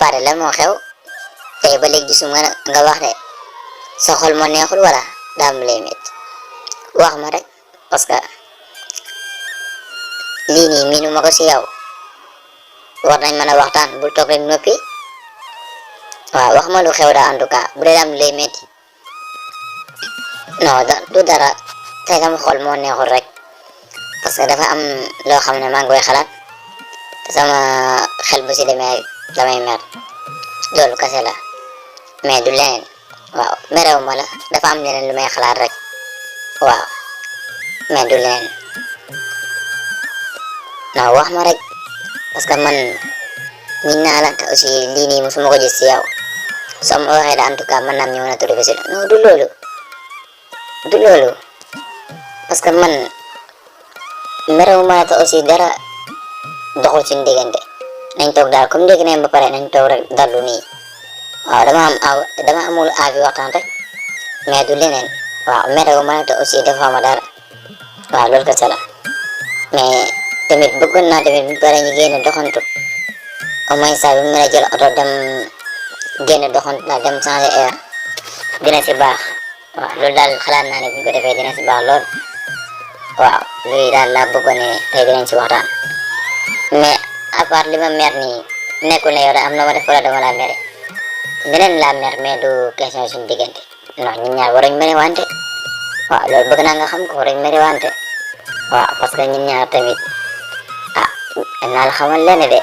pare lan moo xew tey ba léegi gisuma nga wax de sa xol moo neexul wala daa am lay métti wax ma rek parce que lii nii miinu ma ko si yow war nañ mën a waxtaan bul toog rek noppi waaw wax ma lu xew daal en tout cas bu dee daa am lay métti non du dara tey sama xol moo neexul rek parce que dafa am loo xam ne maa ngi koy xalaat te sama xel bu si demee damay mer loolu kese la mais du leneen waaw merew ma la dafa am leneen lu may xalaat rek waaw mais du leneen non wax ma rek parce que man min naa la te aussi lii nii musuma ko gis si yow soo ma waxee da en tout cas man naam ñu mën a trouvé si non du loolu parce que man merew ma la te aussi dara doxul suñu diggante nañ toog daal comme dégg nañ ba pare nañ toog rek dallu nii waaw dama amul envie waxtaan rek mais du leneen waaw merew ma la te aussi dafa ma dara waaw loolu kese la mais tamit bëggoon naa tamit bu pare ñu génn doxantu au moins saa bi mu mën a jël oto dem génn doxantu daal dem changer air dina si baax waaw loolu daal xalaat naa ne bu ñu ko defee dina si baax lool waaw luy daal laa bëggoon ne tey dinañ si waxtaan mais à part li ma mer nii nekkul ne yow da am na ma def wala dama laa mere beneen laa mer mais du question suñu diggante non ñun ñaar waruñ mere wante waaw loolu bëgg naa nga xam ko waruñ mere wante waaw parce que ñun ñaar tamit naa la xamal leen de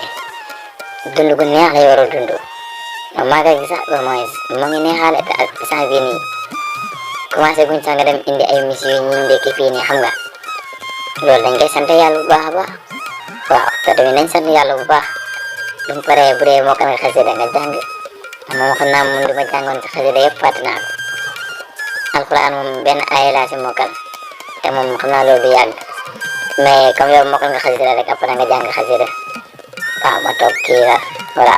dund gu neex lay war a dund maa ngi sax au moins mu ngi neexaale te ak saa bii nii commencé guñ sax nga dem indi ay miss yu ñu ndekki fii nii xam nga loolu dañ koy sant yàlla bu baax a baax waaw te tamit nañ sant yàlla bu baax buñ paree bu dee moo ko amee xasida nga jàng moom xam naa moom li ma jàngoon ci xasida yëpp fàtte naa ko alxuraan moom benn aaya laa si mokkal te moom xam naa loolu du yàgg mais comme yow mokkal nga xasida rek après nga jàng xasida waaw ma toog kii la voilà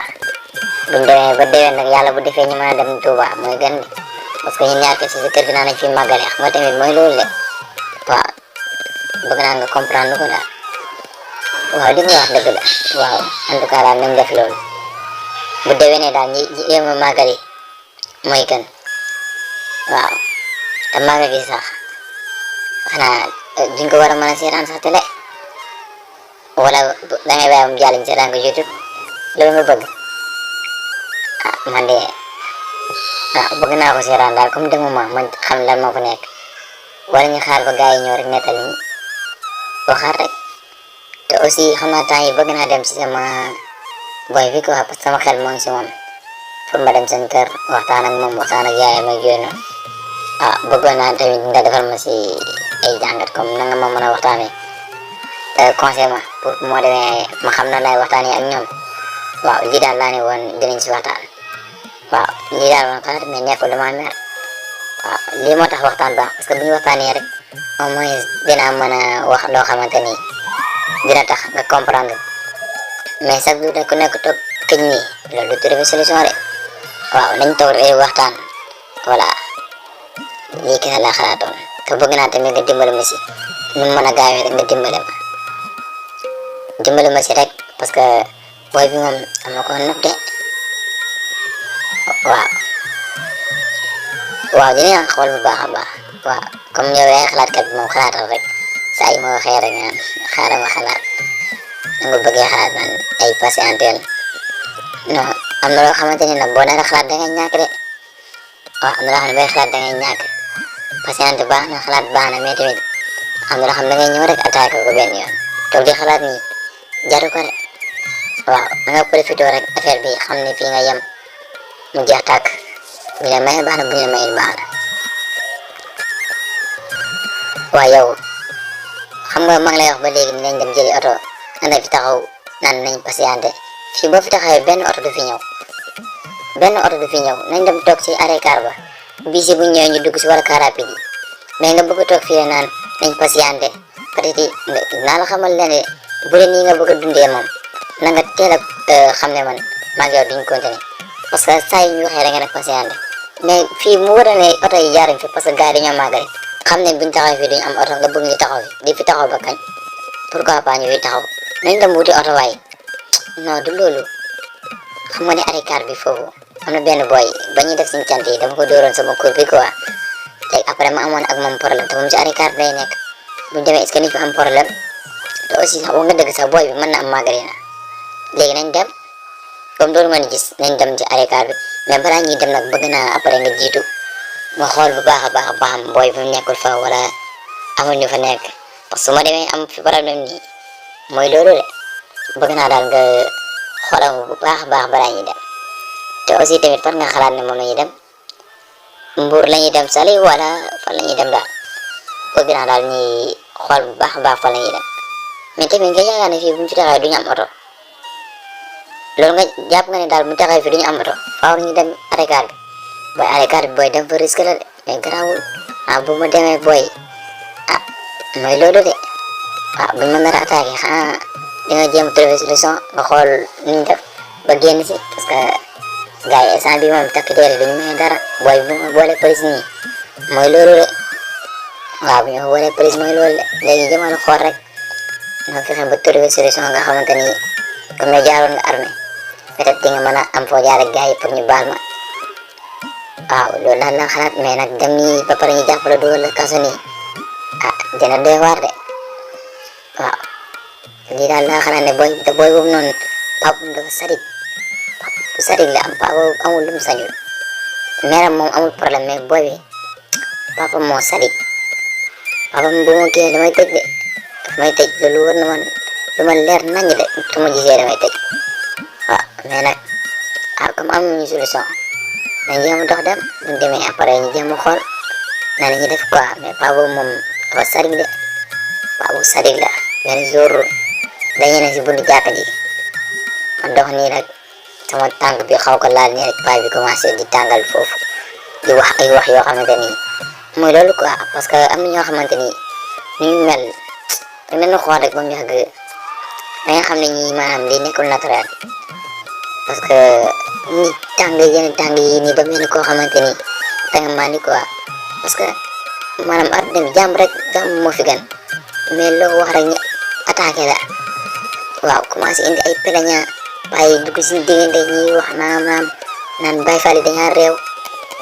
buñ demee ba déwén nag yàlla bu defee ñu mën a dem Touba mooy gën de parce que ñun ñaar kese si kër gi naa nañ fi màggale xam nga tamit mooy loolu de waaw bëgg naa nga comprendre ko daal waaw li nga wax dëgg la waaw en tout cas daal nañ def loolu bu déwénee daal ñi yéem a màggali mooy gën waaw te màggal gi sax xanaa duñ ko war a mën a seetaan sax télé wala dangay bàyyi mu jàll ñu seetaan ko YouTube loolu nga bëgg man de bëgg naa ko seetaan daal comme demuma man xam lan moo ko nekk wala ñu xaar ko gars yi ñëw rek nettali ñu waxaat rek te aussi xam naa temps yi bëgg naa dem si sama boy bi quoi parce que sama xel moo ngi si moom pour ma dem seen kër waxtaan ak moom waxtaan ak yaayam ak yooyu noonu bëggoon naa tamit nga defal ma si ay jàngat comme na nga ma mën a waxtaanee conseil ma pour moo demee ma xam na lay waxtaanee ak ñoom waaw lii daal laa ne woon dinañ si waxtaan waaw lii daal woon xalaat mais nekkul dama mer waaw lii moo tax waxtaan baax parce que bu ñu waxtaanee rek au moins dinaa mën a wax loo xamante ni dina tax nga comprendre mais chaque jour ku nekk toog këñ nii loolu du trouver solution de waaw nañ toog rek waxtaan voilà lii kese laa xalaatoon te bëgg naa tamit nga dimbali ma si nu mu mën a gaawee rek nga dimbali ma si rek parce que booy bi moom am na ko nopp de waaw dinañ xool bu baax a baax waaw comme yow yaay xalaatkat bi moom xalaatal rek saa yi ma waxee rek nga xaaral ma xalaat na nga bëggee xalaat man ay patientel non am na loo xamante ni nag boo nar a xalaat da ngay ñàkk de waaw am na loo xam ne bay xalaat da ngay ñàkk patiente baax na xalaat baax na mais tamit am na loo xam ne da ngay ñëw rek attaqué ko benn yoon toog di xalaat nii jaru ko de waaw da nga profité rek affaire bi xam ne fii nga yem mu jeex tàkk bu ñu may baax na bu ñu may baax na waaw yow xam nga maa ngi lay wax ba léegi dinañ dem jëli oto anda fi taxaw naan nañ patienté fii boo fi taxawee benn oto du fi ñëw nañ dem toog si arrêt car ba bii si bu ñëwee ñu dugg si wala car rapide yi mais nga bëgg a toog fii naan nañ patienté peut-être naa la xamal leen ne bu dee nii nga bëgg a dundee moom na nga teel a xam ne man maa ngi yow duñ continuer parce que saa yi ñu waxee da nga ne patienté mais fii mu war a ne oto yi jaaruñ fi parce que gars yi dañoo màggale xam ne buñ taxaw fii duñ am oto nga bëgg ñu taxaw fi di fi taxaw ba kañ pourquoi pas ñu fi taxaw nañ dem wuti oto waaye non du loolu xam nga ne arikaar bi foofu am na benn boy ba ñuy def suñu cant yi dama ko dóoroon sama cour bi quoi léegi après ma amoon ak moom problème te moom ci arikaar bi lay nekk bu ñu demee est-ce que ni fi am problème te aussi sax wax nga dëgg sax boy bi mën na am magarina léegi nañ dem comme doolu nga ni gis nañ dem ci arikaar bi mais balaa ñuy dem nag bëgg naa après nga jiitu ma xool bu baax a baax ba xam boy bi mu nekkul fa wala amul ñu fa nekk parce que su ma demee am fi problème nii mooy loolu de bëgg naa daal nga xoolal bu baax a baax balaa ñuy dem te aussi tamit fan nga xalaat ne moom la ñuy dem Mbour la ñuy dem Saly wala fan la ñuy dem daal bëgg naa daal ñuy xool bu baax a baax fan la ñuy dem mais tamit nga yaakaar ne fii bu ñu fi taxawee du ñu am oto loolu nga jàpp nga ne daal bu ñu taxawee fii du ñu am oto faaw ñu dem arikaar bi booy dem fa risque la de mais garaawul bu ma demee booy mooy loolu de buñ ma nar a attaqué xanaa di nga jéem a trouver solution nga xool nuñ def ba génn si parce que gars yi instant bi moom takk der duñu may dara booy bu ma boole police nii mooy loolu de bu ñu boole police mooy loolu de léegi jëmal xool rek nga fexe ba trouver solution nga xamante ni comme ne jaaroon nga armée peut-être di nga mën a am foo jaar ak gars yi pour ñu baal ma loolu daal la xalaat mais nag dem nii ba pare ñu jàppale dugal la kaso nii dina doy waar de lii daal laa xalaat ne booy boobu noonu papa dafa sadik la am papa amul lu mu sañul meram moom amul problème mais booy bi papa moo sadik papa bu ma kii damay tëj de damay tëj loolu war na man lu ma leer nañ de su ma gisee damay tëj mais nag comme amuñu solution dañ jéem a dox dem buñ demee après ñu jéem a xool na la ñuy def quoi mais papa boobu moom dafa sadik de papa bu sadik la benn jour dañu ne si buntu jàkka ji ma dox nii rek sama tànk bi xaw ko laal nii rek paa bi commencé di tàngal foofu di wax ay wax yoo xamante ni mooy loolu quoi parce que am na ñoo xamante ni ni ñu mel da mel ni xool rek ba mu yàgg da nga xam ne ñii maanaam li nekkul naturel parce que ñi tàng yi nii ba mel ni koo xamante ni da nga mandi quoi parce que maanaam àdduna bi jàmm rek jàmm moo fi gan mais loo wax rek ñu attaqué la commencé indi ay peleña bàyyi dugg si diggante ñi wax naan Baye Fall yi dañaa réew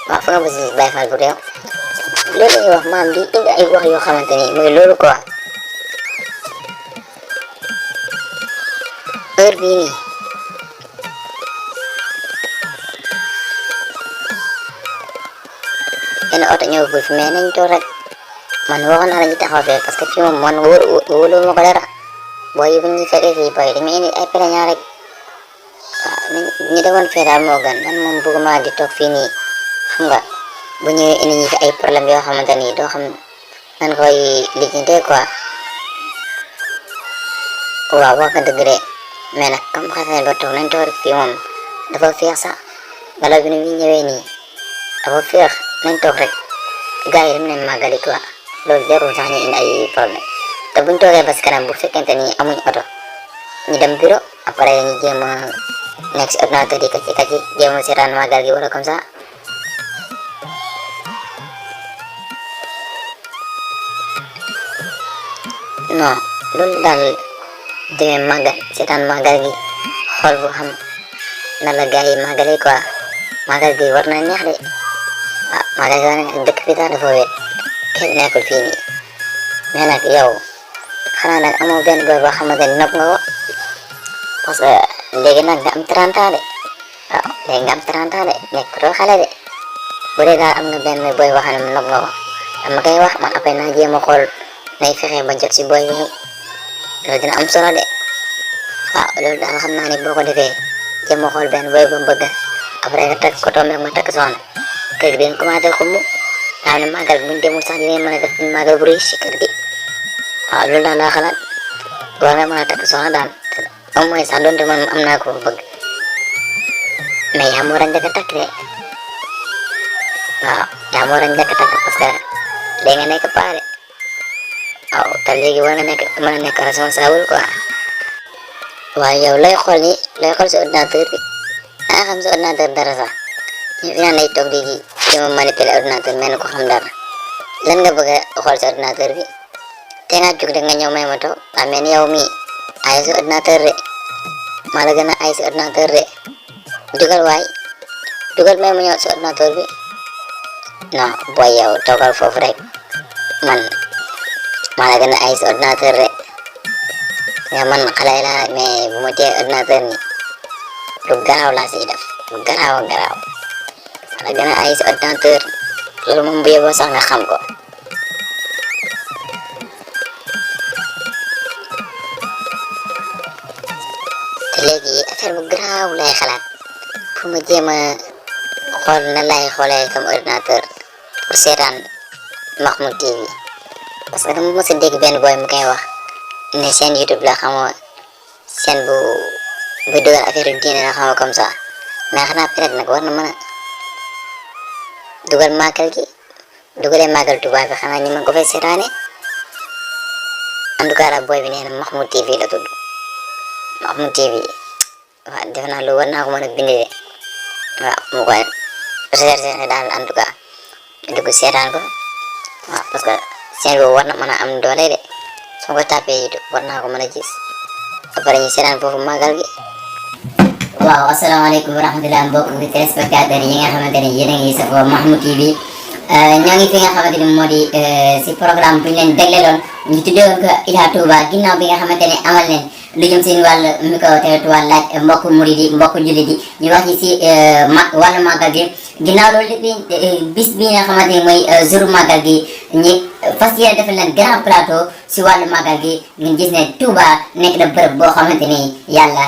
fa nga basi Baye Fall bu réew loolu la ñuy wax maam di indi ay wax yoo xamante ni mooy loolu quoi heure bii nii benn oto ñëw fi mais nañ toog rek man waxoon naa la ñu taxaw fee parce que fii moom man wóolu ma ko dara booy yi bu ñu fekkee fii booy dañuy indi ay peleña rek ñu demoon fee daal moo gën man moom bëgguma di toog fii nii xam nga bu ñëwee indi ñi fi ay problème yoo xamante ni doo xam nan koy lijjantee quoi wax nga dëgg de mais nag comme xasee ba toog nañ toog rek fii moom dafa féex sax bala bi ni muy ñëwee nii dafa féex nañ toog rek gars yi dem nañ màggali quoi loolu jarul sax ñu indi ay problème te buñ toogee ba si kanam bu fekkente ni amuñ oto ñu dem bureau après ñu jéem a nekk si ordinateur yi kacci jéem a seetaan màggal gi wala comme ça non loolu daal demee màggal seetaan màggal gi xool bu xam nan la gars yi màggalee quoi màggal gi war na neex de màggal gi war na neex dëkk bi daal dafa wéet kenn nekkul fii nii mais nag yow xanaa nag amoo benn boy boo xamante ni nopp nga ko parce que léegi nag nga am 30 ans de léegi nga am 30 ans de nekkutoo xale de bu dee daal am nga benn boy boo xam ne nopp nga ko dama koy wax man après naa jéem a xool nay fexe ba jot si boy boobu loolu dina am solo de loolu daal xam naa ne boo ko defee jéem a xool benn boy ba mu bëgg après nga takk ko tombé ma takk soxna kër gi dinañ commencé xumb nga xam ne màggal buñ demul sax dinañ mën a def màggal bu rëy si kër gi loolu daal laa xalaat war nga mën a takk soxna daal au moins sax donte man am naa ko bëgg mais yaa ma war a njëkk a takk de yaa ma war a njëkk a takk parce que léegi nga nekk paa de te léegi war nga mën a nekk responsable quoi waaye yow lay xool si ordinateur bi xam si ordinateur dara sax ñu fi naan lay toog di ma manipuler ordinateur mel ni ko xam dara lan nga bëgg a xool si ordinateur bi te nga jóg rek nga ñëw may ma toog mais yow mii ay si ordinateur de maa la gën a ay si ordinateur de dugal waay dugal may mu ñëw si ordinateur bi non boy yow toogal foofu rek man maa la gën a ay si ordinateur rek nga man xale la mais bu ma téye ordinateur ni lu garaaw laa siy def lu garaaw maa la gën a ay si ordinateur loolu moom bu yeboo sax nga xam ko. te léegi affaire bu garaaw lay xalaat pour ma jéem a xool na lay xoolee comme ordinateur pour seetaan Mahmoud TV parce que dama mës a dégg benn boy mu koy wax ne seen YouTube la xamoo seen bu dugal affaire yu diine la xamoo comme ça mais xanaa peut-être nag war na mën a dugal màggal gi dugalee màggal Tuubaa bi xanaa ñu mën ko fay seetaane en tout cas la boy bi nee na Mahmoud TV la tudd Mahmoud TV waaw defe naa lu war naa ko mën a bindee waaw mu koy recherché daal en tout cas dugg seetaan ko waaw parce que seen boobu war na mën a am doole de su ma ko tapé YouTube war naa ko mën a gis ba pare ñu seetaan foofu màggal gi. waaw asalaamaaleykum wa rahmatulah mbokk bi téléspectateurs yi nga xamante ne yéen a ngi safoo Mahmoud TV ñoo ngi fi nga xamante ni moo di si programme bu ñu leen dégleeloon ñu tuddee woon ko Ila Touba ginnaaw bi nga xamante ne amal leen lu jëm seen wàllu micro-trottoir laaj mbokku murid yi mbokku jullit yi ñu wax ci si wàllu màggal gi ginnaaw loolu depuis bis bi nga xamante ni mooy jour màggal gi ñi fas yéene defal leen grand plateau si wàllu màggal gi ngeen gis ne Touba nekk na bërëb boo xamante ni yàlla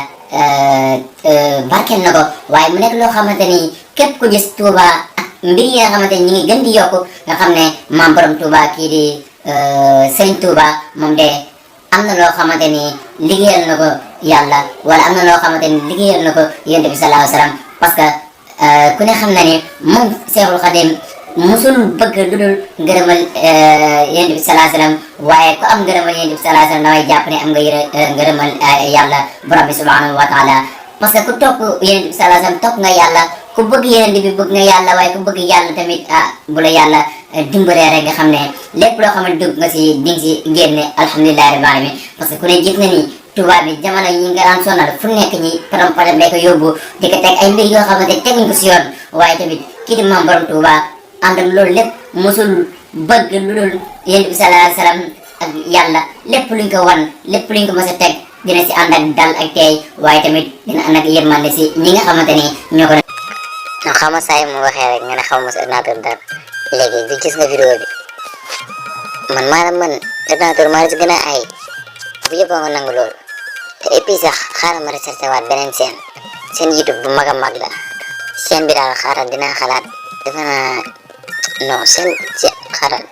barkeel na ko waaye mu nekk loo xamante ni képp ku gis Touba ak mbir yi nga xamante ni ñu ngi gën di yokku nga xam ne maam borom Touba kii di Serigne Touba moom de am na loo xamante ni liggéeyal na ko yàlla wala am na loo xamante ni liggéeyal na ko yonent bi sallallahu alayhi wa sallam parce que ku ne xam na ni moom Seexul Xadim musul bëgg lu dul ngërëmal yonent bi sallallahu alayhi wa sallam waaye ku am ngërëmal yonent bi sallallahu alayhi wa sallam damay jàpp ne am nga ngërëmal yàlla borom bi subhanahu wa taala parce que ku topp yonent bi sallallahu alayhi wa sallam topp nga yàlla ku bëgg yonent bi bëgg nga yàlla waaye ku bëgg yàlla tamit bu la yàlla dimbalee rek nga xam ne lépp loo xam ne dugg nga si di nga si génne alhamdulilah rabbil alamin parce que ku ne gis na ni Touba bi jamono yi nga daan sonal fu nekk ñi param param ko yóbbu di ko teg ay mbir yoo xamante teguñ ko si yoon waaye tamit kii di maam borom Touba ànd ak loolu lépp mosul bëgg lu dul yonent bi sallallahu alayhi wa sallam ak yàlla lépp luñ ko wan lépp luñ ko mës a teg dina si ànd ak dal ak teey waaye tamit dina ànd ak yërmande si ñi nga xamante ni ñoo ko non xam nga saa yi mu waxee rek nga ne xaw ma si ordinateur dara léegi du gis nga vidéo bi man maanaam man ordinateur maa la si gën a ay bu yëpp nga nangu loolu te et puis sax xaaral ma recherché waat beneen seen YouTube bu mag a mag la seen bi daal xaaral dinaa xalaat defe naa non seen xaaral